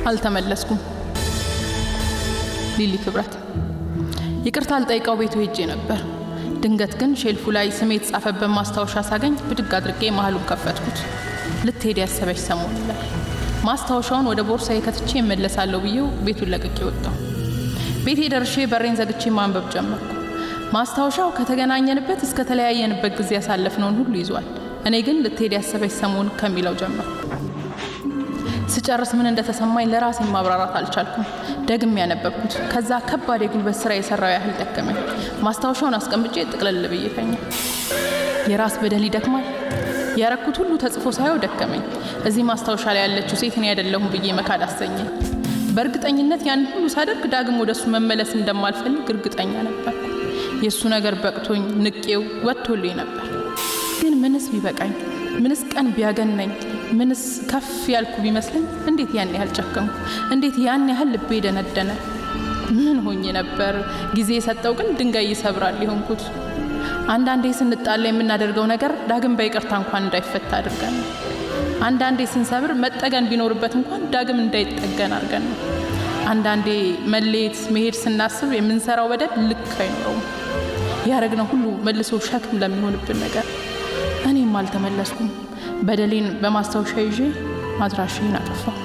አልተመለስኩም። ሊሊ ክብረት። ይቅርታ ልጠይቀው ቤቱ ሄጄ ነበር። ድንገት ግን shelf ኡ ላይ ስሜ የተጻፈበት ማስታወሻ ሳገኝ ብድግ አድርጌ መሀሉን ከፈትኩት። ልትሄድ ያሰበች ሰሞን ይላል። ማስታወሻውን ወደ ቦርሳዬ ከትቼ እመለሳለሁ ብዬው ቤቱን ለቅቄ ወጣሁ። ቤቴ ደርሼ በሬን ዘግቼ ማንበብ ጀመርኩ። ማስታወሻው ከተገናኘንበት እስከ ተለያየንበት ጊዜ ያሳለፍነውን ሁሉ ይዟል። እኔ ግን ልትሄድ ያሰበች ሰሞን ከሚለው ጀመርኩ። ስጨርስ ምን እንደተሰማኝ ለራሴ ማብራራት አልቻልኩም። ደግሜ ያነበብኩት። ከዛ ከባድ የጉልበት ስራ የሰራው ያህል ደከመኝ። ማስታወሻውን አስቀምጬ ጥቅልል ብዬ ተኛሁ። የራስ በደል ይደክማል። ያረኩት ሁሉ ተጽፎ ሳየው ደከመኝ። እዚህ ማስታወሻ ላይ ያለችው ሴት እኔ አይደለሁም ብዬ መካድ አሰኘኝ። በእርግጠኝነት ያን ሁሉ ሳደርግ ዳግም ወደ እሱ መመለስ እንደማልፈልግ እርግጠኛ ነበርኩ። የእሱ ነገር በቅቶኝ ንቄው ወጥቶልኝ ነበር። ግን ምንስ ቢበቃኝ፣ ምንስ ቀን ቢያገነኝ፣ ምንስ ከፍ ያልኩ ቢመስለኝ እንዴት ያን ያህል ጨከንኩ? እንዴት ያን ያህል ልቤ ደነደነ? ምን ሆኜ ነበር? ጊዜ የሰጠው ግን ድንጋይ ይሰብራል የሆንኩት። አንዳንዴ ስንጣላ የምናደርገው ነገር ዳግም በይቅርታ እንኳን እንዳይፈታ አድርገን ነው። አንዳንዴ ስንሰብር መጠገን ቢኖርበት እንኳን ዳግም እንዳይጠገን አድርገን ነው። አንዳንዴ መለየት መሄድ ስናስብ የምንሰራው በደል ልክ አይኖረውም። ያረግነው ሁሉ መልሶ ሸክም ለሚሆንብን ነገር። እኔም አልተመለስኩም። በደሌን በማስታወሻ ይዤ አድራሻዬን አጠፋሁ።